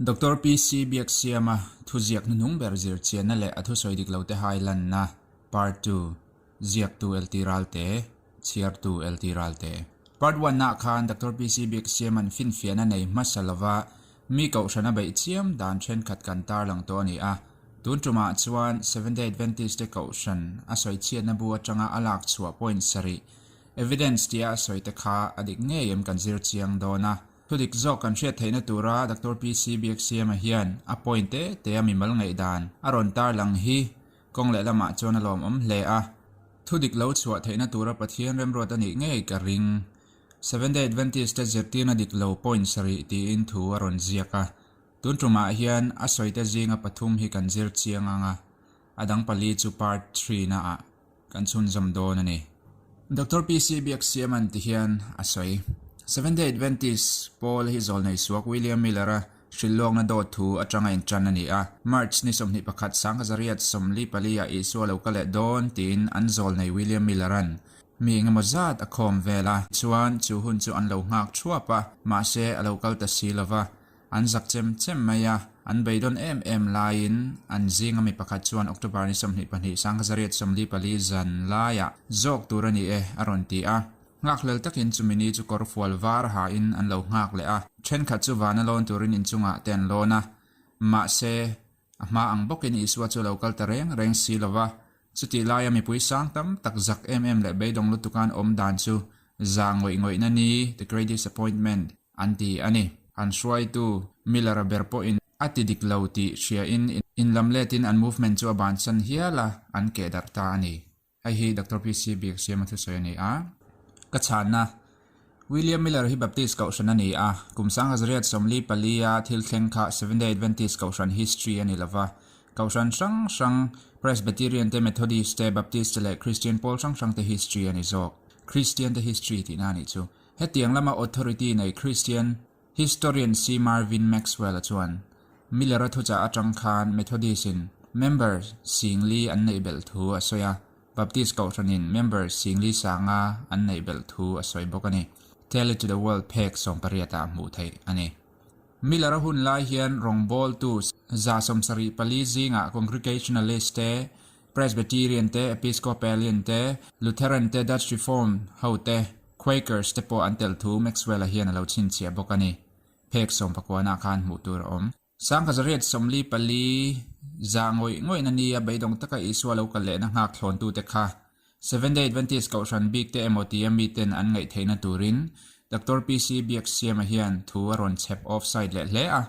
Doctor PC Biaksiama thuziak hnuhnung ber zirchianna leh a thusawi dik lote hai lanna, Part ii, Ziaktu LT Ralte, Chhiartu LT Ralte. Part one-ah khan Doctor PC Biaksiama'n finfiahna nei hmasa lova mi kohhran a beih chiam dan thenkhat kan tarlang tawh a ni a. Tun tumah chuan Seventh-day Adventist te kohhran a sawichhiatna bu atanga a lak chhuah point sarih, evidence tia a sawi te kha a dik ngei em kan zir chiang dawn a. Thudik zawk kan hriat theihna tura Doctor PC Biaksiama hian a point te te a mimal ngaihdan a rawn tarlang hi kawng lehlamah chuan a lawmawm hle a. Thudik lo chhuah theihna tura Pathian remruat a nih ngei ka ring. Seventh-day Adventist te zirtirna dik lo point sarih tiin thu a rawn ziak a. Tun tumah hian a sawite zinga pathum hi kan zir chiang ang a, a dang pali chu part three-naah kan chhunzawm dawn a ni. Doctor PC Biaksiaman ti hian a sawi. Seventh-day Adventist pawl hi zawlnei suak William Miller-a hrilhlawkna dawt thu atanga intan a ni a. March ni 21 sangkazariat 44 ah Isua lo kal leh dawn tiin an zawlnei William Miller-a'n mi engemaw zat a khawm vel a. Chuan chu hun chu an lo nghak thuap a, mahse a lo kal ta si lova. An zak chem chem mai a, an beidawn em em laiin an zinga mi pakhat chuan October ni 22 sangkazariat 44 zan laiah zawk tur a ni e a rawn ti a. Nghakhlel takin chumi ni chu kawr fual var hain an lo nghak leh a, thenkhat chu vana lawn turin inchungah te an lawn a. Mahse, a hma ang bawkin Isua chu a lo kal ta reng reng si lo va, chutih laia mipui sang tam tak zak em em leh beidawng lutuka an awm dan chu za ngawih ngawihna ni, the great disappointment, an ti a ni. An hruaitu Miller-a ber pawhin a ti dik lo tih hriain inlamletin an movement chu a bansan hial a, an keh darh ta a ni. Hei hi Doctor PC Biaksiama thusawi a ni a. Ka chhanna, William Miller hi Baptist Kohhran a ni a, kum sangkazariat 44 a thil thleng kha Seventh-day Adventist Kohhran history a ni lova. Kohhran hrang hrang, Presbyterian te, Methodist te, Baptist te leh Christian pawl hrang hrang te history a ni zawk. Christian te history tihna a nih chu. Hetiang lama authority nei Christian Historian C. Marvin Maxwell-a chuan, Miller-a thuchah atang khan Methodist-in member singli an neih belh thu a sawi a, Baptist kohhranin member singli sanga an neih belh thu a sawi bawk a ni. Tell It to the World phek sawmpariatah hmuh theih a ni. Miller-a hun lai hian rawngbawltu 74 zingah Congregationalist te, Presbyterian te, Episcopalian te, Lutheran te, Dutch Reformed ho te, Quakers te pawh an tel thu Maxwell-a hian a lo chhinchhiah bawk a ni. Phek sawmpakuana khan hmuh tur a awm. Sangkazariat 44 za ngawih ngawihna nia beidawng taka Isua lo kal lehna nghak thlawntute kha Seventh-day Adventist kohhran bik te emaw tia miten an ngaih theihna turin Doctor PC Biaksiama hian thu a rawn chhep offside leh hle a.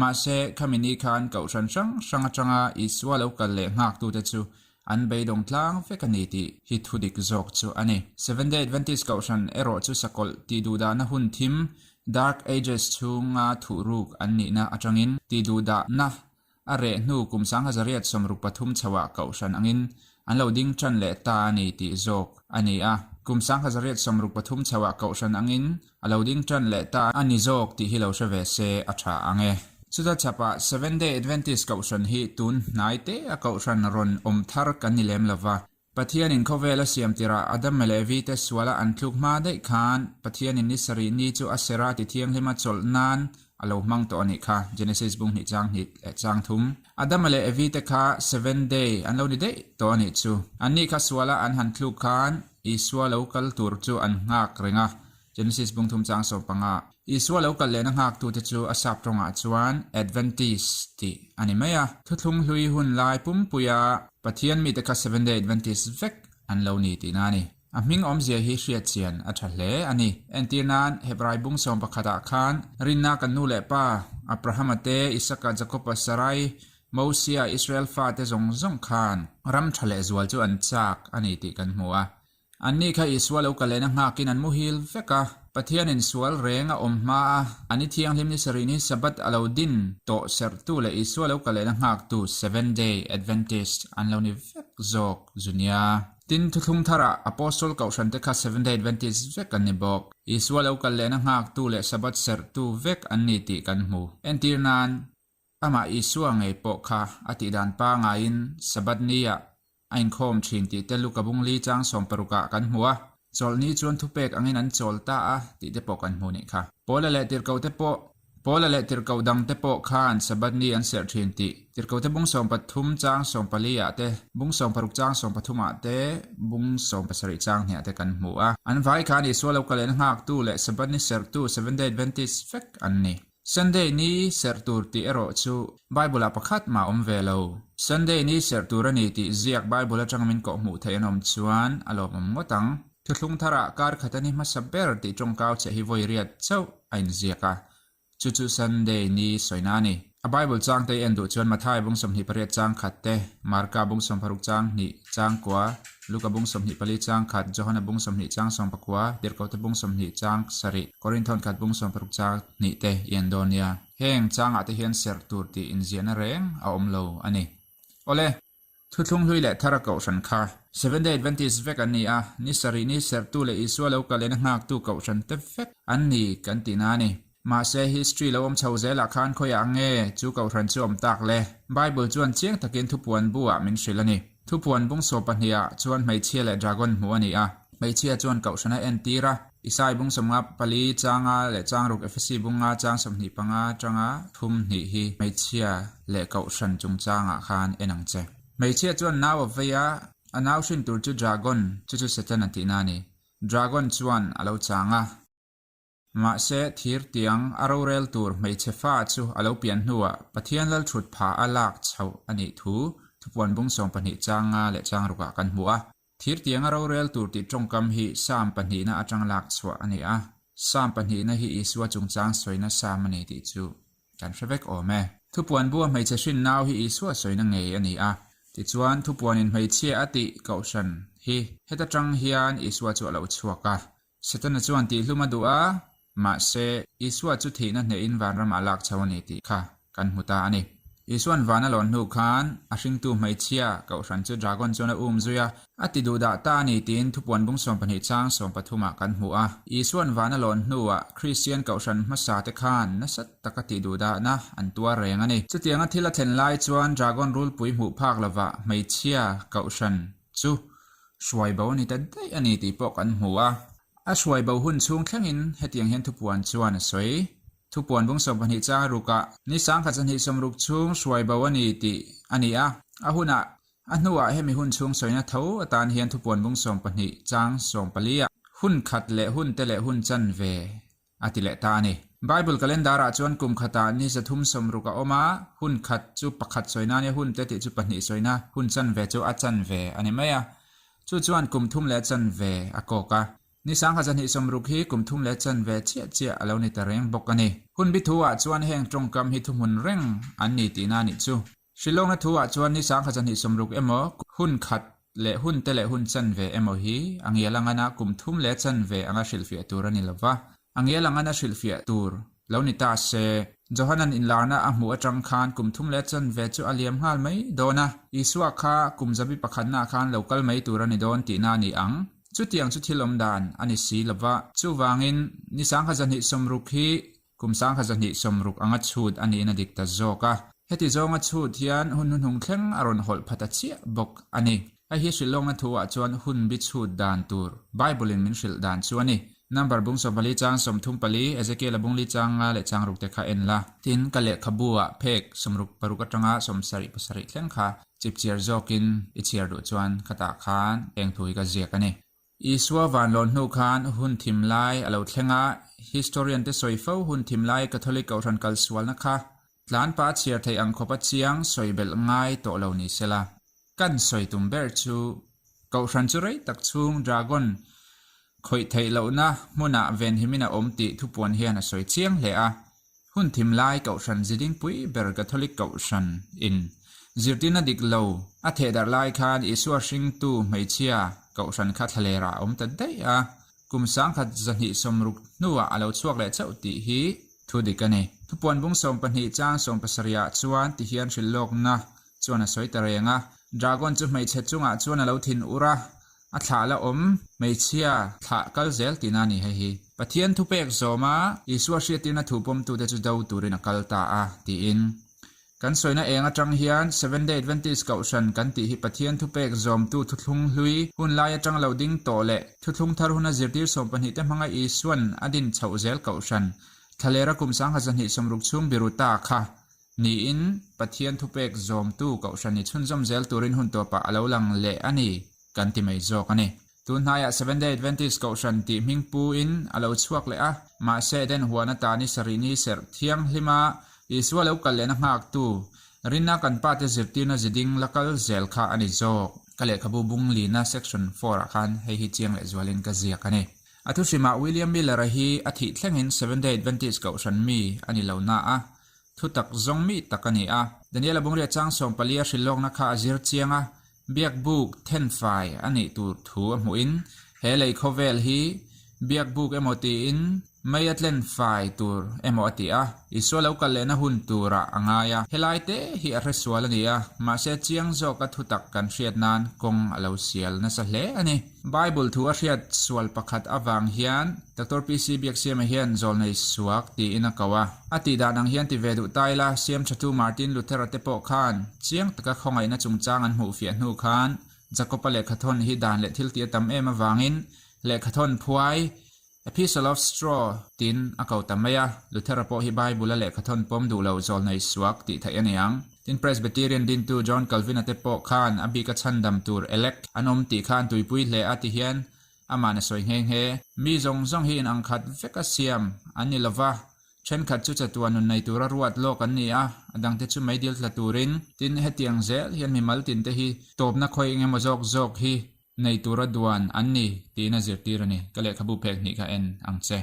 Mahse, khami ni khan kohhran hrang hrang atanga Isua lo kal leh nghaktute chu an beidawng tlang vek a ni tih hi thu dik zawk chu a ni. Seventh-day Adventist kohhran erawh chu sakawlh tih duhdahna hun thim, Dark Ages, chhunga thuhruk an nihna atangin tih duhdahna A reh hnu kum sangha 63 chhoah kohhran angin an lo ding tan leh ta a ni tih zawk a ni a. Kum 1963 chhoah kohhran angin a lo ding tan leh ta a ni zawk tih hi lo hre ve se a tha ang e. Chuta chhapah Seventh-day Adventist kohhran hi tun hnai te a kohhran rawn awm thar kan ni lem lova. Pathianin khawvel a siam tirah Adam leh Evi te suala an tluk hma daih khan Pathianin ni sarih ni chu a sera ti thianghlim a chawlh nan a lo hmang tawh a nih kha, Genesis bung hnih chang hnih leh chang thum. Adam leh Evi te kha seventh day an lo ni daih tawh a nih chu. Anni kha suala an han tluk khan Isua lo kal tur chu an nghak reng a, Genesis bung thum chang 15. Isua lo kal lehna nghaktute chu a sap tawngah chuan Adventist tih a ni mai a. Thuthlung hlui hun lai pumpuia Pathian mite kha Seventh-day Adventist vek an lo ni tihna a ni. A hming awmzia hi hriatchian a tha hle a ni. Entir nan, Hebrai bung sawm pakhatah khan rinna kan nu leh pa, Abrahama te, Isaka, Jakoba, Sarai, Mosia, Israel fate zawng zawng khan ram tha leh zual chu an chak a ni tih kan hmu a. Anni kha Isua lo kal lehna nghakin an muhil vek a. Pathianin sual reng a awm hma a, a ni thianghlim ni sarih ni Sabbath a lo din tawh serhtu leh Isua lo kal lehna nghaktu Seventh-day Adventist an lo ni vek zawk zu nia. Tin, thuthlung tharah Apostle kohhrante kha Seventh-day Adventist vek an ni bawk. Isua lo kal lehna nghaktu leh Sabbath serhtu vek an ni tih kan hmu. Entir nan, Amah Isua ngei pawh kha a tihdan pangaiin Sabbath ni-ah a inkhawm thin tih te Luka bungli chang sawmparukah kan hmu a, chawlhni chuan thupek angin an chawl ta a tih te pawh kan hmu nih kha. Paula leh tirhkohte pawh. Paula leh tirhkoh dangte pawh khan Sabbath ni an serh thin tih Tirhkohte bung 13 chang 14 ah te, bung 16 chang 13 ah te, bung 17 chang hniah te kan hmu a. An vai khan Isua lo kalehna nghaktu leh Sabbath ni serhtu Seventh-day Adventist vek an ni. Sunday ni serh tur tih erawh chu Bible ah pakhat mah awm ve lo. Sunday ni serh tur a ni tih ziak Bible atanga min kawhhmuh theih an awm chuan a lawmawm ngawt ang. Thuthlung tharah kar khat a ni hmasa ber tih tawngkau che hi vawi riat chauh a inziak a, chu chu Sunday ni sawina a ni. A Bible changte i en duh chuan Mathai bung 28 chang khat te, Marka bung 60 chang hnih chang kua, Luka bung 24 chang khat, Johana bung 20 chang 19, Tirhkohte bung 20 chang sarih, Korinthawn khat bung 60 chang hnih te i en dawn nia. Heng changah te hian serh tur tih inziahna reng a awm lo a ni. Awle! Thuthlung hlui leh thar a kohhran kha. Seventh Day Adventist vek an ni a, ni sarih ni serhtu leh Isua lo kal en a nghaktu kohhran te vek an ni kan tihna a ni. Mahse, history lo awm chho zelah khan khawiah nge chu kohhran chu awm tak le? Bible chuan chiang takin thupuan bu ah min hrilh a ni. Thupuan bung sawm pahniha chuan hmeichhia leh dragon hmuh a ni a. Hmeichhia chuan kohhran a entir a. Isai bung 54 changa leh changruk Efesi bunga chang 25 atanga thum hnih hi hmeichhia leh kohhran chungchangah khan en ang che. Hmeichhia chuan nau a vei a, a nau hrin tur chu dragon, chu chu Setana tihna a ni. Dragon chuan a lo chang a. Mahse, thir tiang a rorel tur hmeichhe fa chu a lo pian hnuah Pathian Lalthut pha a lak chhoh a nih thu thupuan bung 12 changa leh changrukah kan hmu a. Thir tiang a rorel tur tih tawngkam hi Psalm pahnihna atang lak chhuah a ni a. Psalm pahnihna hi Isua chungchang sawina Psalm a ni tih chu kan hre vek awm e. Thupuan bua hmeichhe hrin nau hi Isua sawina ngei a ni a. Tichuan, thupuanin hmeichhia a tih kohhran hi heta tang hian Isua chu a lo chhuak a. Setana chuan tihhlum a duh a, mahse, Isua chu thihna hnehin vanramah a lak chho a ni tih kha kan hmu ta a ni. Isua'n van a lawn hnu khan a hringtu hmeichhia kohhran chu dragon chuan a um zui a, a ti duhdah ta a ni tiin thupuan bung 12 chang 13 ah kan hmu a. Isua'n van a lawn hnuah Kristian kohhran hmasa te khan nasa taka tih duhdahna an tuar reng a ni. Chutianga thil a thlen lai chuan dragon rulpui hmuh phak lovah hmeichhia kohhran chu hruai bo a ni ta daih a ni tih pawh kan hmu a. A hruai bo hun chhung thlengin hetiang hian thupuan chuan a sawi. Thupuan bung 12 chang rukah ni sangkhat zahnih sawmruk chhung hruai bo a ni tih a ni a. A hunah, a hnuah hemi hun chhung sawina tho atan hian thupuan bung 12 chang 14 ah hun khat leh hun te leh hun chanve a ti leh ta a ni. Bible calendar ah chuan kum khatah ni 360 a awm a, hun khat chu pakhat sawina nia hun te tih chu pahnih sawina, hun chanve chu a chanve a ni mai a. Chu chuan kum thum leh chanve a kawk a. Ni 2060 hi kum thum leh chanve chiah chiah a lo ni ta reng bawk a ni. Hun bi thu ah chuan heng tawngkam hi thuhmun reng an ni tihna a nih chu. Hrilawkna thu ah chuan ni 2060 emaw, hun khat leh hun te leh hun chanve emaw hi a ngial angana kum thum leh chanve anga hrilhfiah tur a ni lo va, a ngial angana hrilhfiah tur lo ni ta se. Johanan inlarna a hmuh atang khan kum thum leh chanve chu a liam nghal mai dawn a, Isua kha kum zabi pakhatnaah khan lo kal mai tur a ni dawn tihna a ni ang. Chutiang chu thil awm dan a ni si lo va, chuvangin ni 2060 hi Kum 2060 anga chhut a niin a dik ta zawk a. Heti zawnga chhut hian hun hnuhnung thleng a rawn hawlh pha ta chiah bawk a ni. Hei hi hrilhlawkna thu ah chuan hun bi chhut dan tur Bible in min hrilh dan chu a ni. Number bung 14 chang 34, Ezekiel-a bung li chang nga leh chang ruk te kha en la. Tin, ka lehkhabu ah phek 66 atanga 77 thleng kha chipchiar zawkin i chhiar duh chuan khatah khan eng thu hi ka ziak a ni. Isua van lawn hnu khan hun thim lai a lo thleng a, historian te sawi fo hun thim lai Catholic kohhran kal sualna kha tlanpa chhiar theih ang khawpa chiang sawi belh ngai tawh lo ni sela. Kan sawi tum ber chu kohhran chu rei tak chhung dragon khawih theih lohna hmunah venhimin a awm tih thupuan hian a sawi chiang hle a. Hun thim lai kohhran zidingpui ber Catholic kohhran in zirtirna dik lo a thehdarh lai khan Isua hringtu hmeichhia kohhran kha thlalerah a awm ta daih a, kum 2060 hnuah a lo chhuak leh chauh tih hi thu dik a ni. Thupuan bung 12 chang 17 ah chuan ti hian hrilhlawkna chuan a sawi ta reng a, Dragon chu hmeichhe chungah chuan a lo thin ur a, a thlah la awm, hmeichhia thlah kal zel tihna a ni hei hi. Pathian thupek zawma Isua hriattirna thu pawmtute chu do turin a kal ta a, tiin. Kan sawina eng atang hian Seventh-day Adventist Kohhran kan tih hi Pathian thupek zawmtu thuthlung hlui hun lai atang lo ding tawh leh thuthlung thar huna zirtir 12 te hmanga Isuan a din chhoh zel Kohhran. Thlalera kum 1260 chhung biru ta kha niin Pathian thupek zawmtu Kohhran ni chhunzawm zel turin hun tawpah a lo lang leh a ni kan ti mai zawk a ni. Tun hnaiah Seventh Day Adventist Kohhran tih hming puin a lo chhuak leh a, mahse Eden huan ata ni sarih ni serh thianghlima Isua lo kal lehna nghaktu rinna kan pate zirtirna ziding la kal zel kha a ni zawk. Ka lehkhabu bung lina section four-ah khan hei hi chiang leh zualin ka ziak a ni. A thuhrimah William Miller-a hi a thih thlengin Seventh Day Adventist Kohhran mi a ni lo na a, thutak zawng mi tak a ni a. Daniel-a bungriat chang sawmpalia hrilhlawkna kha a zir chiang a, Biakbuk thenfai a nih tur thu a hmuhin he lei khawvel hi biakbuk emaw tiin mei a tlen fai tur emaw a ti a, Isua lo kal lehna hun turah a ngai a. Helai te hi a hresual a ni a, mahse chiang zawka thutak kan hriat nan kawng a lo sial nasa hle a ni. Bible thu a hriat sual pakhat avang hian Doctor PC Biaksiama hian zawlnei suak tiin a ko a. A tih dan ang hian ti ve duh ta ila, siamthatu Martin Luther-a te pawh khan chiang taka khawngaihna chungchang an hmuh fiah hnu khan Jakob-a lehkhathawn hi dan leh thil tih a tam em avangin lehkhathawn phuai, Epistle of Straw, tiin a ko ta mai a. Luther-a pawh hi Bible-a lehkhathawn pawm duh lo zawlnei suak tih theih a ni ang. Tin, Presbyterian dintu John Calvin-a te pawh khan a bika chhandam tur elect an awm tih kha an tuipui hle a ti hian Aman a sawi nghe nghe. Mi zawng zawng hi inang khat vek a siam an ni lova, thenkhat chu chatuan nun nei tura ruat lawk an ni a, a dangte chu meidil tla turin. Tin, hetiang zel hian mimal tinte hi tawpna khawi eng emaw zawk zawk hi nei tura duan an ni tiin a zirtir a ni. Ka lehkhabu phek hnih kha en ang che.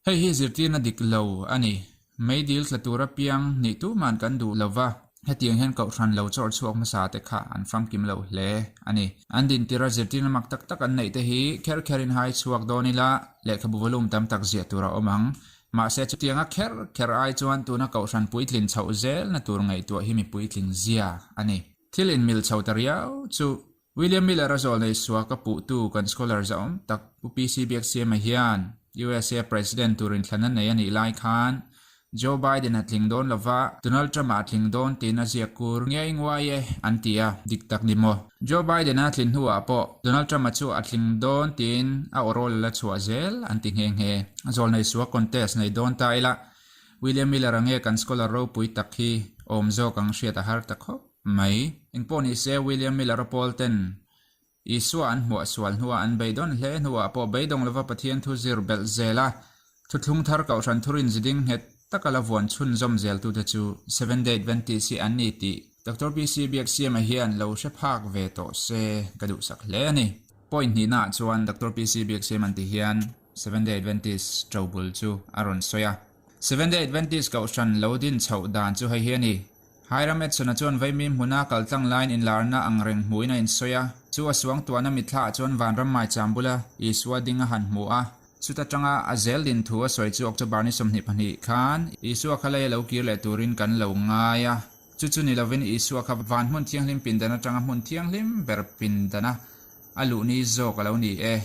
Hei hi zirtirna dik lo a ni. Meidil tla tura piang nih tuman kan duh lo va, hetiang hian kohhran lo chawr chhuak hmasa te kha an famkim lo hle a ni. An dintira zirtirna mak tak tak an neih te hi kher kherin hai chhuak dawn ila lehkhabu volume tam tak ziah tur a awm ang. Mahse chutianga kher kher ai chuan tuna kohhran puitlin chhoh zelna tur ngaihtuah hi mi puitling zia a ni. Thil inmil chho ta riau chu William Miller-a zawlnei suak a puhtu kan scholar zahawm tak Pu PC Biaksiama hian USA President tur inthlan a nei a nih lai khan Joe Biden a tling dawn lova, Donald Trump-a a tling dawn tiin a ziak kur ngei nguai e an ti a, dik tak ni maw? Joe Biden-a tlin hnuah pawh Donald Trump-a chu a tling dawn tiin a awrawl a la chhuah zel an ti nghe nghe. Zawlnei suak contest nei dawn ta ila William Miller-a nge kan scholar ropui tak hi awm zawk ang hriat a har ta khawp. Mai. Engpawh ni se, William Miller-a pawl ten Isua an hmuah sual hnuah an beidawn hle hnuah pawh beidawng lova Pathian thu zir belh zel a, thuthlung thar kohhran thurin ziding nghet taka la vuan chhunzawm zeltute chu Seventh Day Adventist hi an ni tih Doctor PC Biaksiama hian lo hre phak ve tawh se ka duhsak hle a ni. Point hnihnaah chuan Doctor PC Biaksiama an ti hian Seventh Day Adventist ṭobul chu a rawn sawi a. Seventh Day Adventist kohhran lo din chhoh dan chu hei hi a ni. Hiram Edson-a chuan vaimim hmuna kaltlang laiin inlarna ang reng hmuin a insawi a, chu a suangtuahna mithlaah chuan vanram maicham bula Isua ding a han hmu a. Chuta tanga a zel din thu a sawi chu October ni 22 khan Isua kha lei a lo kir leh turin kan lo ngai a. Chu chu ni lovin Isua kha van hmun thianghlim pindan atanga hmun thianghlim ber pindana a luh ni zawk a lo ni e.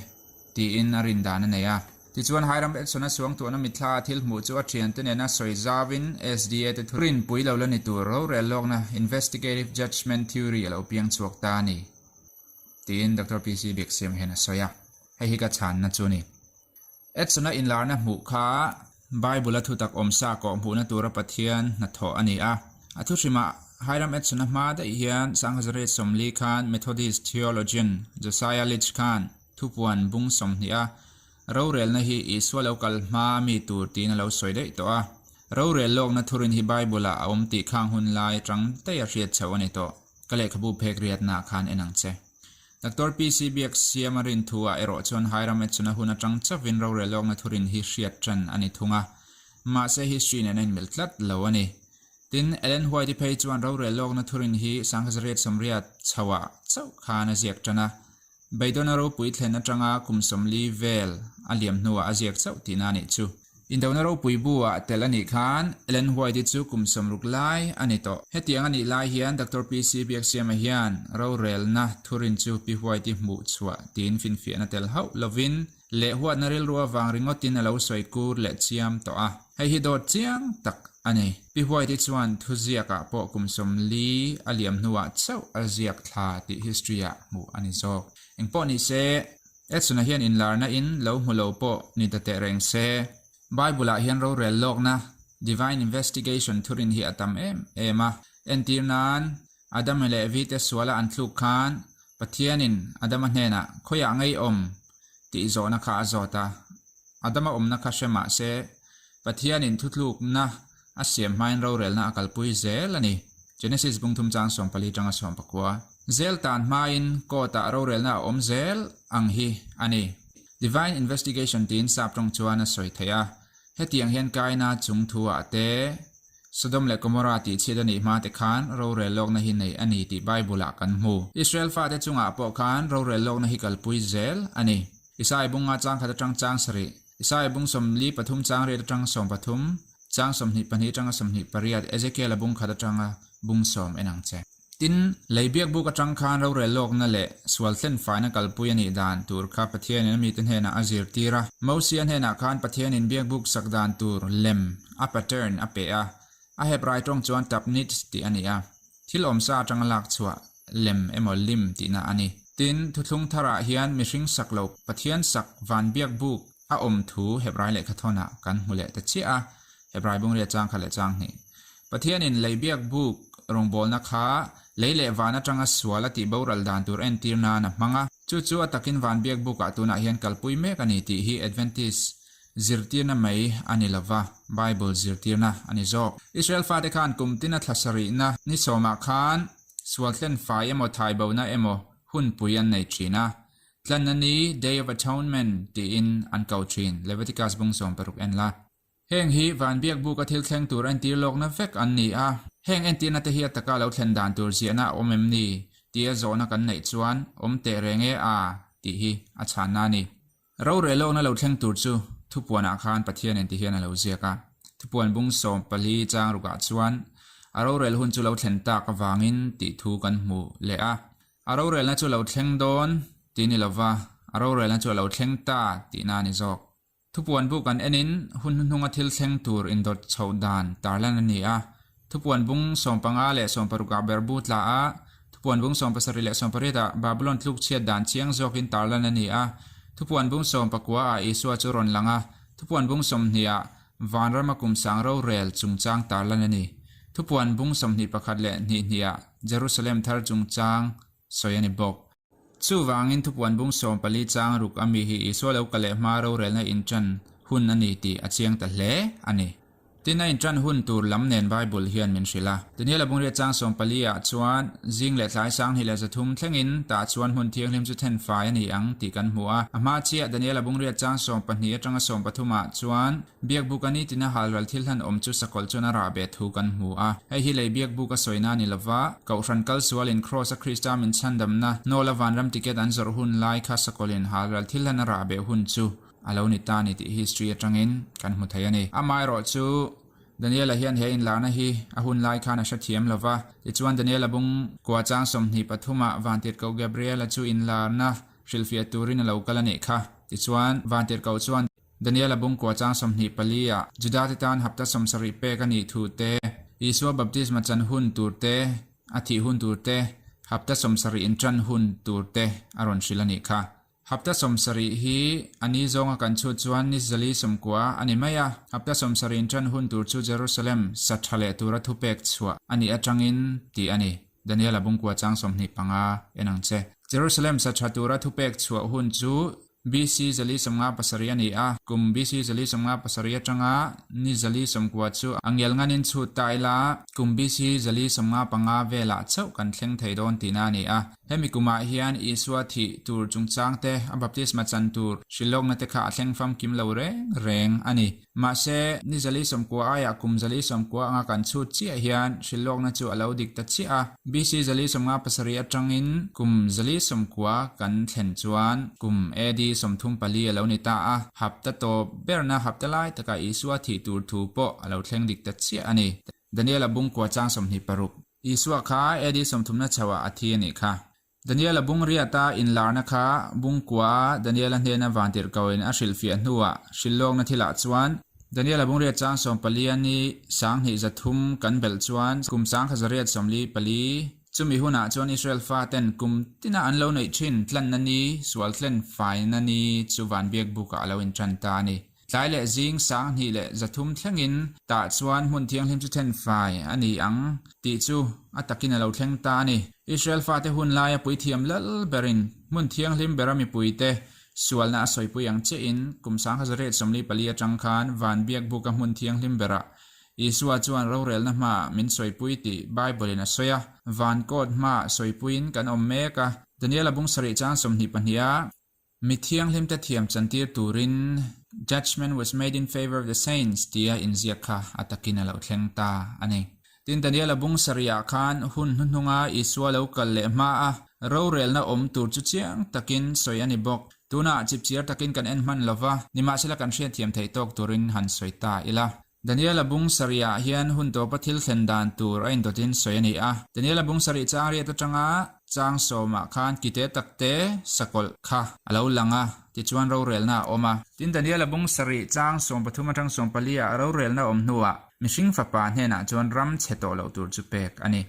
Tiin a rin dan a nei a. Tichuan Hiram Edson-a suangtuahna mitthla a thil hmuh chu a thiante nena sawi zauin SDA te thu rinpui lo la ni tur rorel lawkna Investigative Judgement Theory a lo piang chhuak ta a ni, tiin Doctor PC Biaksiam hian a sawi a. Hei hi ka chhanna chu a ni. Edson-a inlarna hmuh kha Bible-a thutak awmsa kawhhmuhna tura Pathian hnathawh a ni a. A thuhrimah Hiram Edson-a hma daih hian Sanghazareth 40 khan Methodist theologian Josiah Litch khan Thupuan bung 20 a rorelna hi Isua lo kal hma mi tur tiin a lo sawi daih tawh a. Rorel lawkna thurin hi Bible-ah a awm tih khang hun lai atang daih a hriat chhoh a ni tawh. Ka lehkhabu phek riatnaah khan en ang che. Doctor PC Biaksiama rin thu-ah erawh chuan Hiram Edson-a hun atang chauhin rorel lawkna thurin hi hriat tan a ni thung a. Mahse history nen a inmil tlat lo a ni. Tin, Ellen White-i phei chuan rorel lawkna thurin hi 1880 chhoah chauh khan a ziak tan a. Beidawna ropui thlen atanga kum 40 vel a liam hnuah a ziak chauh tihna a nih chu. Indona ropui bu ah tel a nih khan Ellen White-i chu kum 60 lai a ni tawh. Hetiang a nih lai hian Doctor PC Biaksiama hian rorelna thurin chu Pi White-i hmuh chhuah tiin finfiahna tel hauh lovin leh huatna rilru avang ringawtin a lo sawi kur leh chiam tawh a. Hei hi dawt chiang tak a ni. Pi White-i chuan thuziakah pawh kum 40 a liam hnuah chauh a ziak thla tih history-ah hmuh a ni zawk. Engpawh ni se, Edson-a hian inlarna in lo hmu lo pawh ni ta teh reng se. Bible-ah hian rorel lawkna, divine investigation, thurin hi a tam em em a. Entir nan, Adama leh Evi te suala an thluk khan Pathianin Adama hnenah khawiah ngei awm tih zawhna kha a zawt a. Adama awmna kha hre mah se, Pathianin thutlukna a siam hmain rorelna a kalpui zel a ni. Genesis bung thum chang 14 tanga 19. Zel tan hmain court-ah rorelna a awm zel ang hi a ni. Divine investigation tiin sap tawng chuan a sawi theih a. Hetiang hian Kaina chung thu-ah te, Sodom leh Gomorrah tih chhiat a nih hma te khan rorel lawkna hi nei a ni tih Bible-ah kan hmu. Israel fate chungah pawh khan rorel lawkna hi kalpui zel a ni. Isaiah bunga chang khat atang chang sarih, Isaiah bung 43 chang riat atang 13, chang 22 atanga 28, Ezekiel-a bung khat atanga bung sawm en ang che. Tin, lei biakbuk atang khan rorel lawkna leh sual thlen faina kalpui a nih dan tur kha Pathianin a mite hnenah a zirtir a. Mosia hnenah khan Pathianin biakbuk sak dan tur lem, a pattern, a pe a. A Hebrai tawng chuan tabnit tih a ni a. Thil awmsa atanga lak chhuah lem emaw lim tihna a ni. Tin, thuthlung tharah hian mihring sak lo Pathian sak van biakbuk a awm thu Hebrai lehkhathawnah kan hmu leh ta chiah a, Hebrai bungria chang khat leh chang hnih. Pathianin lei biakbuk rawngbawlna kha lei leh van atanga sual a tih boral dan tur entir nan a hmang a. Chu chu a takin van biakbukah tunah hian kalpui mek a ni tih hi Adventist zirtirna mai a ni lova, Bible zirtirna a ni zawk. Israel fate khan kum tina thla sarihna ni sawmah khan sual tlen fai emaw thaibona emaw hunpui an nei thin a. Tlanna ni, Day of Atonement, tiin an ko thin, Leviticus bung 16 en la. Heng hi van biakbuka thil thleng tur entir lawkna vek an ni a. Heng entirna te hi a taka lo thlen dan tur ziahna a awm em ni? tia zawhna kan neih chuan awm teh reng e a tih hi a chhanna a ni. Rorel lawkna lo thleng tur chu thupuanah khan Pathianin ti hian a lo ziak a. Thupuan bung 14 chang rukah chuan a rorel hun chu lo thlen tak avangin tih thu kan hmu leh a. A rorelna chu lo thleng dawn tih ni lova, a rorelna chu a lo thleng ta tihna a ni zawk. Thupuan bu kan enin hun hnuhnunga thil thleng tur indawt chhoh dan tarlan a ni a. Thupuan bung 15 leh 16 ah ber bu tla a, thupuan bung 17 leh 18 ah Babylon tluk chhiat dan chiang zawkin tarlan a ni a. Thupuan bung 19 ah Isua chu rawn lang a, thupuan bung 20 ah vanrama kum sang rorel chungchang tarlan a ni. Thupuan bung 21 leh 22 ah Jerusalem thar chungchang sawi a ni bawk. Chuvangin thupuan bung 14 chang ruk ami hi Isua lo kal leh hma rorelna inṭan hun a ni tih a chiang ta hle a ni. Tin, a inṭan hun tur lam nen Bible hian min hrilh a. Daniel-a bungriat chang 14 ah chuan zing leh tlai 2300 thlengin tah chuan hmun thianghlim chu then fai a ni ang tih kan hmu a. A hma chiah Daniel-a bungriat chang 12 atanga 13 ah chuan Biakbuk a nitina halral thil hlan awm chu sakawlh chuan a rah beh thu kan hmu a. Hei hi lei biakbuk a sawina a ni lova, Kohhran kal sualin Kraws a Krista min chhandamna hnawla vanram ticket an zawrh hun lai kha sakawlhin halral thil hlan a rah beh hun chu a lo ni ta a ni tih history atangin kan hmu thei a ni. Amaherawh chu Daniela hian he inlarna hi a hun lai khan a hrethiam lova, tichuan Daniela bung kua chang 23 ah Vantirhkoh Gabriela chu inlarna hrilhfiah turin a lo kal a nih kha. Tichuan Vantirhkoh chuan. Daniela bungkua chang 24 ah Judate tan hapta 70 pek a nih thu te, Isua baptisma chan hun tur te, a thih hun tur te, hapta 70 inṭan hun tur te a rawn hrilh a nih kha. Hapta 70 hi a ni zawnga kan chhut chuan ni 190 a ni mai a, hapta 70 inṭan hun tur chu Jerusalem sa ṭha leh tura thupek chhuah a nih aṭangin tih a ni. Daniela bungkua chang 25 en ang che. Jerusalem sa ṭha tura thupek chhuah hun chu BC 457 a ni a, kum BC 457 atanga ni 490 chu a ngial nganin chhut ta ila, kum BC 495 velah chauh kan thleng thei dawn tihna a ni a. Hemi kumah hian Isua thih tur chungchang te, a baptisma chan tur hrilhlawkna te kha a thleng famkim lo reng reng a ni. Mahse, ni 490 aiah kum 490 anga kan chhut chiah hian hrilhlawkna chu a lo dik ta chiah a. BC 457 atangin kum 490 kan thlen chuan kum AD 34 a lo ni ta a. Hapta tawp berna hapta lai takah Isua thih tur thu pawh a lo thleng dik ta chiah a ni. Daniel-a bungkua chang 26. Isua kha AD 30 chhoah a thi a nih kha. Daniel-a bung riata inlarna kha bungkua Daniel-a hnena vantirhkoin a hrilhfiah hnuah hrilhlawkna thilah chuan Daniel-a bung riat chang 14 a ni 2300 kan belh chuan kum 1144 chumi hunah chuan Israel faten kum tina an lo neih thin tlanna ni sual thlen faina ni chu van biakbukah a lo intan ta a ni. Tlai leh zing 2300 thlengin tah chuan hmun thianghlim chu then fai a ni ang tih chu a takin a lo thleng ta a ni. Israel fate hun laia puithiam lal berin hmun thianghlim bera mipuite sualna a sawipui ang chiahin kum 1844 atang khan van biakbuka hmun thianghlim berah Isua chuan rorelna hmaah min sawipui tih Bible-in a sawi a, van court hmaah sawipuiin kan awm mek a. Daniel-a bung sarih chang 22 a. Mi thianghlimte thiam chantir turin Judgment was made in favour of the saints tia inziak kha a takin a lo thleng ta a ni. Tin, Daniel-a bung sarihah khan hun hnuhnunga Isua lo kal leh hma a rorelna awm tur chu chiang takin sawi a ni bawk. Tunah chipchiar takin kan en hman lova, nimahsela kan hriatthiam theih tawk turin han sawi ta ila. Daniel-a bung sarihah hian hun tawpa thil thlen dan tur a indawtin sawi a ni a. Daniel-a bung sarih chang riat atanga chang sawmah khan kite takte sakawlh kha a lo lang a, tichuan rorelna a awm a. Tin, Daniel-a bung sarih chang 13 atang 14 ah rorelna awm hnuah mihring fapa hnenah chuan ram chhe tawh loh tur chu pek a ni.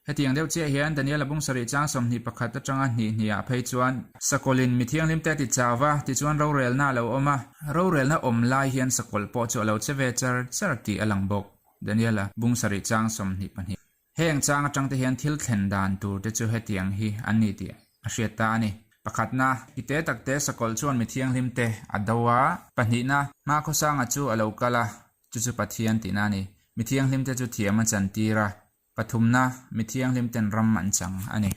Hetiang deuh chiah hian Daniel-a bung sarih chang 21 atanga hnih hnihah phei chuan Sakawlin mi thianghlimte a ti chau va, tichuan rorelna a lo awm a. Rorelna awm lai hian Sakawlh pawh chu a lo che ve char char tih a lang bawk. Daniel-a bung sarih chang 22. Heng chang atangte hian thil thlen dan tur te chu hetiang hi an ni tih a hriat ta a ni. Pakhatna, i te takte Sakawlh chuan mi thianghlimte a do a. Pahnihna, Hmakhawsanga chu a lo kal a, chu chu Pathian tihna a ni. Mi thianghlimte chu thiam a chantir a. Pathumna, mi thianghlim ten ram an chang a ni.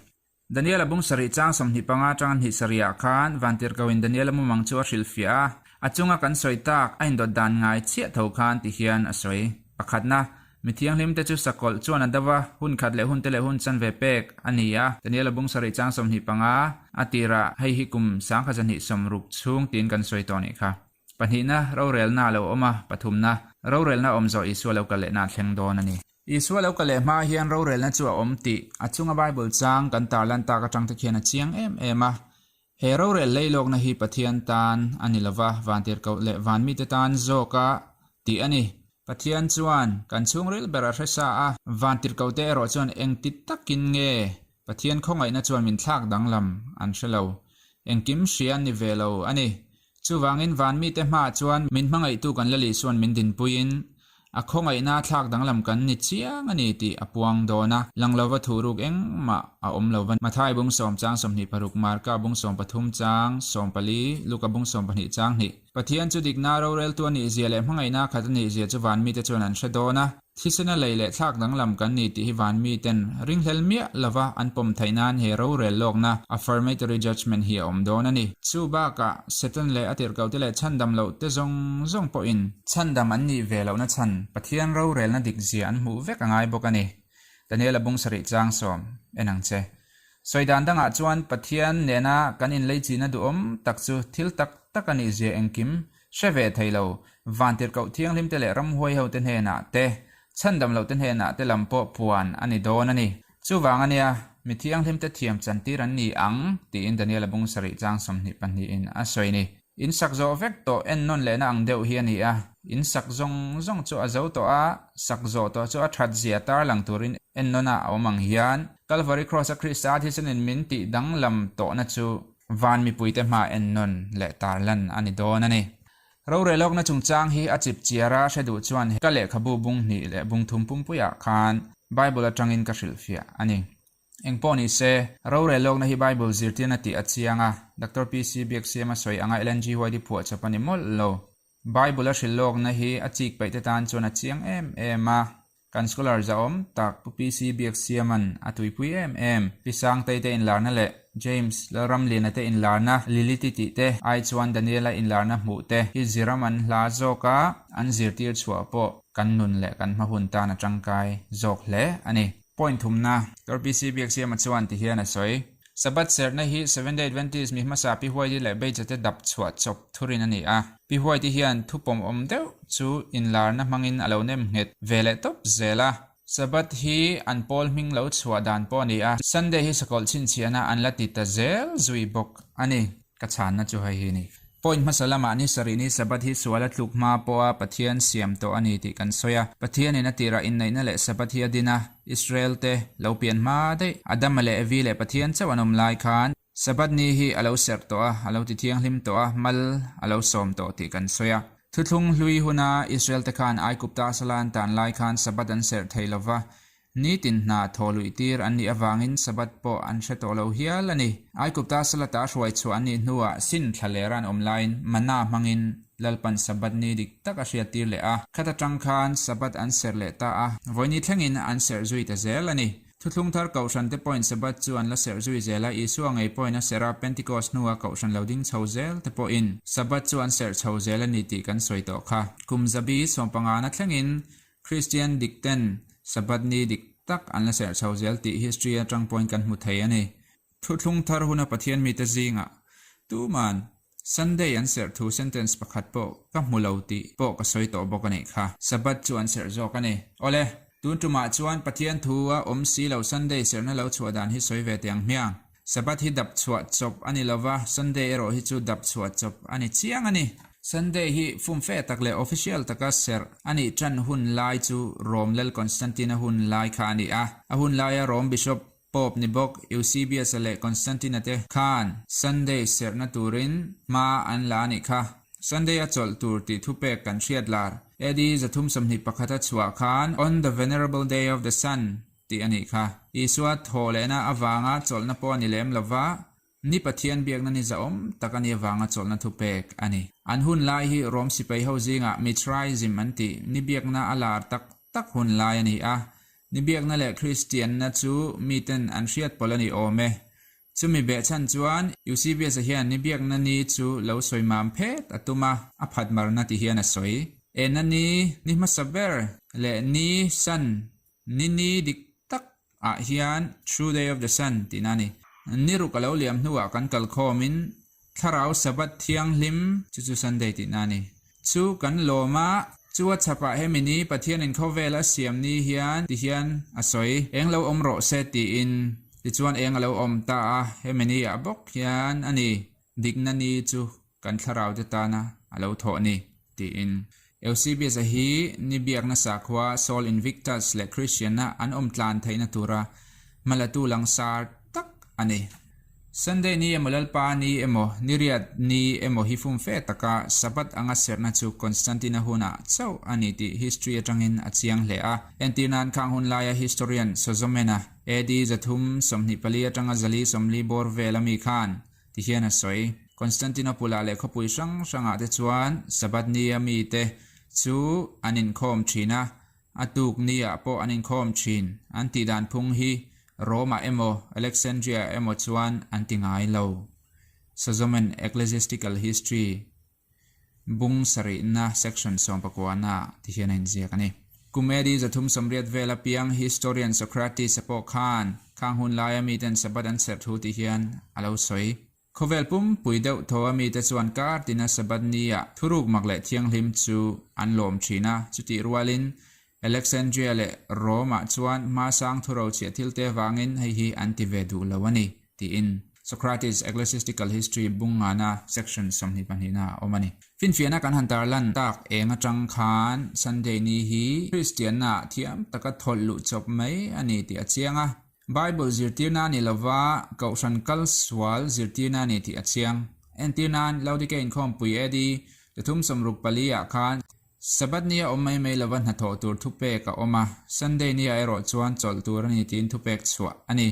Daniel-a bung sarih chang 25 atanga hnih sarihah khan Vantirhkohin Daniel-a mumang chu a hrilhfiah a, a chunga kan sawi tak a indawt dan ngai chiah tho khan ti hian a sawi. Pakhatna, mi thianghlimte chu sakawlh chuan a do va, hun khat leh hunte leh hun chanve pek a ni a. Daniel-a bung sarih chang 25 a tirah hei hi kum 1260 chhung tiin kan sawi tawh nih kha. Pahnihna, rorelna a lo awm a, pathumna, rorelna awm zawh Isua lo kal lehna a thleng dawn a ni. Isua lo kal leh hma hian rorelna chu a awm tih a chunga Bible chang kan tarlan tak atang te khian a chiang em em a. He rorel leilawkna hi Pathian tan a ni lova, vantirhkoh leh vanmite tan zawka tih a ni. Pathian chuan kan chhungril ber a hre sa a, vantirhkohte erawh chuan engti takin nge Pathian khawngaihna chuan min thlak danglam an hre lo. Engkim hria an ni ve lo a ni. Chuvangin vanmite hmaah chuan min hmangaihtu kan la Lisuan min dinpuiin a khawngaihna thlak danglam kan ni chiang a ni tih a puang dawn a, lang lova thuhruk engmah a awm lo va. Mathai bung sawm chang 26, Marka bung 13 chang 14, Luka bung 12 chang hnih. Pathian chu dikna roreltu a nihzia leh hmangaihna khat a nihzia chu vanmite chuan an hre dawn a. Thisena lei leh thlak danglam kan ni tih hi van miten ringhlel miah lova an pawm theih nan he rorel lawkna, affirmatory judgment, hi a awm dawn a ni. Chu bakah Satan leh a tirhkohte leh chhandam loh te zawng zawng pawhin chhandam an nih ve lohna chhan Pathian rorelna dik zia an hmuh vek a ngai bawk a ni. Daniel-a bung sarih chang sawm en ang che. Sawi dan dangah chuan Pathian nena kan inleichihna duhawm tak chu thil tak tak a nih zia engkim Hre ve thei lo, vantirhkoh thianghlimte leh ramhuai hote hnenah te, chhandam lohte hnenah te lam pawh puan a ni dawn a ni. Chuvang a nia, mi thianghlimte thiam chantir an ni ang, tiin Daniel-a bung sarih chang 22 in a sawi ni. In sak zawh vek tawh ennawn lehna ang deuh hi a ni a, in sak zawng zawng chu a zo tawh a, sak zawh tawh chu a that zia tarlang turin ennawn a awm ang hian, Kalvari Kraws-a Krista thisenin min tih danglam tawhna chu Van mipuite hma ennawn leh tarlan a ni dawn a ni. Rorelawkna chungchang hi a chip chiar a hre duh chuan ka lehkhabu bung hnih leh bung thum pumpuiah khan Bible atangin ka hrilhfiah a ni. Engpawh ni se, rorelawkna hi Bible zirtirna tih a chiang a, Doctor PC Biaksiama sawi anga Ellen G. White-i phuahchawp a ni mawlh lo. Bible a hrilhlawkna hi a chik paihte tan chuan a chiang em em a. Kan scholar zahawm tak Pu PC Biaksiama'n a tuipui em em. Pi Sangtei te inlarna leh James Lalramliana te inlarna, Lilith-i tih te ai chuan Daniela inlarna hmuh te hi ziram an hla zawk a, an zirtir chhuah pawh kan nun leh kan hma hun tan a tangkai zawk hle a ni. Point thumna, Doctor PC Biaksiama chuan ti hian a sawi. Sabbath serhna hi Seventh-day Adventist mi hmasa Pi Huaiti leh Beijate dap chhuah chawp thurin a ni a. Pi Huaiti hian thupawm awm deuh chu inlarna hmangin a lo nem nghet ve leh tawp zel a. Sabbath hi an pawl hming lo chhuah dan pawh a ni a, Sunday hi sakawlh chhinchhiahna an la ti ta zel zui bawk a ni. Ka chhanna chu hei hi a ni. Point hmasa lamah ni sarih ni Sabbath hi sual a tluk hma pawha Pathian siam tawh a ni tih kan sawi a. Pathianin a tirah inneihna leh Sabbath hi a din a, Israel te lo pian hma daih, Adama leh Evi leh Pathian chauh an awm lai khan Sabbath ni hi a lo serh tawh a, a lo ti thianghlim tawh a, mal a lo sawm tawh tih kan sawi a. Thuthlung hlui huna Israel-te khan Aigupta sala an tan lai khan Sabbath an serh thei lo va, nitin hna thaw luih tir an nih avangin Sabbath pawh an hre tawh lo hial a ni. Aigupta sala ta hruai chhuah an nih hnuah sin thla lera an awm laiin manna hmangin Lalpan Sabbath ni dik tak a hriat tir leh a, khat atang khan Sabbath an serh leh ta a, vawiini thlengin an serh zui ta zel a ni. Thuthlung thar Kohhran te pawhin Sabbath chu an la serh zui zel a, Isua ngei pawhin a serh a, Pentecost hnua Kohhran lo ding chho zel te pawhin Sabbath chu an serh chho zel a ni tih kan sawi tawh kha. Kum zabi sawmpangana thlengin Kristian dik ten Sabbath ni dik tak an la serh chho zel tih history atang pawhin kan hmu thei a ni. Thuthlung thar huna Pathian mite zingah tuman Sunday an serh thu sentence pakhat pawh ka hmu lo tih pawh ka sawi tawh bawk a nih kha. Sabbath chu an serh zawk a ni. Awle, tun tumah chuan Pathian thu a awm si lo Sunday serhna lo chhuah dan hi sawi ve teh ang hmiang. Sabbath hi dap chhuah chawp a ni lova, Sunday erawh hi chu dap chhuah chawp a ni chiang a ni. Sunday hi fumfe tak leh official taka serh a nih tan hun lai chu Rome Lal Constantine-a hun lai kha a ni a. A hun laia Rome Bishop Pope ni bawk Eusebius-a leh Constantine-a te khan Sunday serhna turin hma an la a nih kha. Sunday a chawlh tur tih thupek kan hriat lar. AD 321 a chhuah khan On the Venerable Day of the Sun tih a nih kha. Isua thawh lehna avanga chawlhna pawh a ni lem lova, Ni Pathian biakna ni zahawm tak a nih avanga chawlhna thupek a ni. An hun lai hi Rom sipai ho zingah Mithraism an tih ni biakna a lar tak tak hun lai a ni a. Ni biakna leh Kristianna chu miten an hriat pawlh a ni awm e. Chumi behchhan chuan Eusebius-a hian ni biakna ni chu lo sawi mam phet a tum a, a phat marna ti hian a sawi. Enna ni, ni hmasa ber leh ni, sun, Ni ni dik tak ah hian True Day of the Sun tihna a ni. Ni ruk a lo liam hnuah kan kal khawmin Thlarau Sabbath thianghlim chu chu Sunday tihna a ni. Chu kan lawm a, chu a chhapah hemi ni Pathianin khawvel a siam ni hian ti hian a sawi. Eng lo awm rawh se tiin tichuan eng a lo awm ta a, hemi ni ah bawk hian a ni. Dikna ni chu kan thlarau te tana a lo thawh ni, tiin. Eusebius-a hi ni biakna sakhua Sol Invictus leh Christian-a an awm tlan theihna tura hmalatu langsar tak a ni. Sunday ni emaw Lalpa ni emaw Niriat ni emaw hi fumfe taka Sabbath anga serhna chu Constantine-a hunah chauh a ni tih history atangin a chiang hle a. Entirnan khang hun laia historian Sozomen-a AD 324 atanga 440 bawr vel ami khan Ti hian a sawi. Constantinople-ah leh khawpui hrang hrangah te chuan Sabbath nia mite chu an inkhawm thin a, a tuk niah pawh an inkhawm thin. An tih dan phung hi Rome-ah emaw Alexandria-ah emaw chuan an ti ngai lo. Sozomen Ecclesiastical History. Bung sarihna section sawmpakuana ti hian a inziak a ni. Kum AD 380 vel apiang historian Socrates-a pawh khan khang hun laia miten Sabbath an serh thu ti hian a lo sawi. Khawvel pumpui deuh tho a mite chuan kar tina Sabbath nia thuruk mak leh thianghlim chu an lawm thin a, chutih rualin Alexandria leh Rome-ah chuan hmasang thurochhiah thilte avangin hei hi an ti ve duh lo a ni, tiin Socrates Ecclesiastical History bung ngana section 22 a awm a ni. Finfiahna kan han tarlan tak eng atang khan Sunday ni hi Kristianna thiam taka thawlh luh chawp mai a ni tih a chiang a. Bible zirtirna a ni lova, Kohhran kal sual zirtirna a ni tih a chiang. Entirnan, Laodikea inkhawmpui AD 364 ah khan Sabbath nia awm mai mai lova hnathawh tur thupek a awm a, Sunday nia erawh chuan chawlh tur a ni tiin thupek chhuah a ni.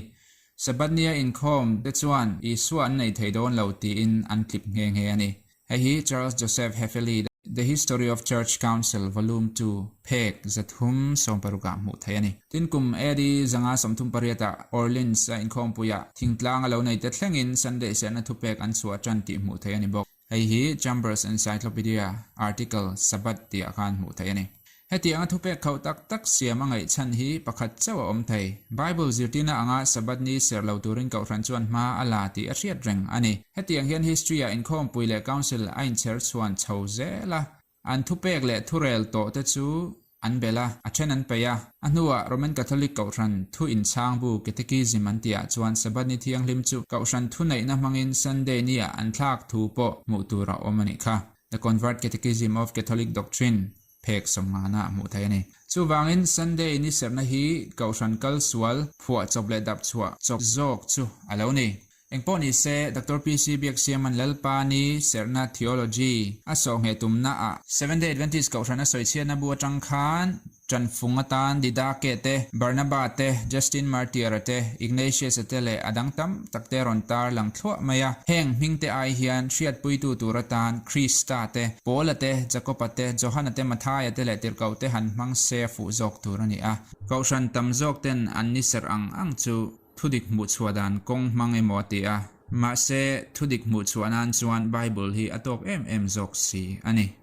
Sabbath nia inkhawm te chuan Isua an nei thei dawn lo tiin an tlip nghe nghe a ni. Hei hi Charles Joseph Hefele The History of Church Council Volume Ii phek 360 ah hmuh theih a ni. Tin kum AD 538 ah Orleans a inkhawmpuiah thingtlang a lo nei te thlengin Sunday serhna thupek an chhuah tan tih hmuh theih a ni bawk. Hei hi Chambers Encyclopedia article Sabbath tih ah khan hmuh theih a ni. Hetianga thupek khauh tak tak siam a ngaih chhan hi pakhat chauh a awm thei. Bible zirtirna anga Sabbath ni serh lo turin Kohhran chuan hma a la tih a hriat reng a ni. Hetiang hian history ah inkhawmpui leh council a inchher chhuan chho zel a. An thupek leh thurel tawh te chu an bel a, a then an peih a. A hnuah Roman Catholic Kohhran thu inchhang bu Catechism an tihah chuan Sabbath ni thianghlim chu Kohhran thuneihna hmangin Sunday niah an thlak thu pawh hmuh tur a awm a nih kha. The Convert Catechism of Catholic Doctrine phek sawmngana hmuh theih a ni. Chuvangin Sunday ni serhna hi Kohhran kal sual, phuah chawp leh dap chhuah chawp zawk chu a lo ni. Engpawh ni se, Doctor PC Biaksiama'n Lalpa ni serhna theology a sawhngheh tumnaah Seventh-day Adventist Kohhran a sawichhiatna bu atang khan Ṭanfung atan Didake te, Barnaba te, Justin Martyr-a te, Ignatius-a te leh a dang tam tak te rawn tar lang thluah mai a. Heng hmingte ai hian hriatpuitu tur atan Krista te, Paula te, Jakoba te, Johana te, Mathaia te leh Tirhkoh te han hmang se a fuh zawk tur a ni a. Kohhran tam zawk ten an ni serh ang ang chu thudik hmuhchhuah dan kawng hmang emaw a ti a. Mahse, thudik hmuhchhuah nan chuan Bible hi a tawk em em zawk si a ni.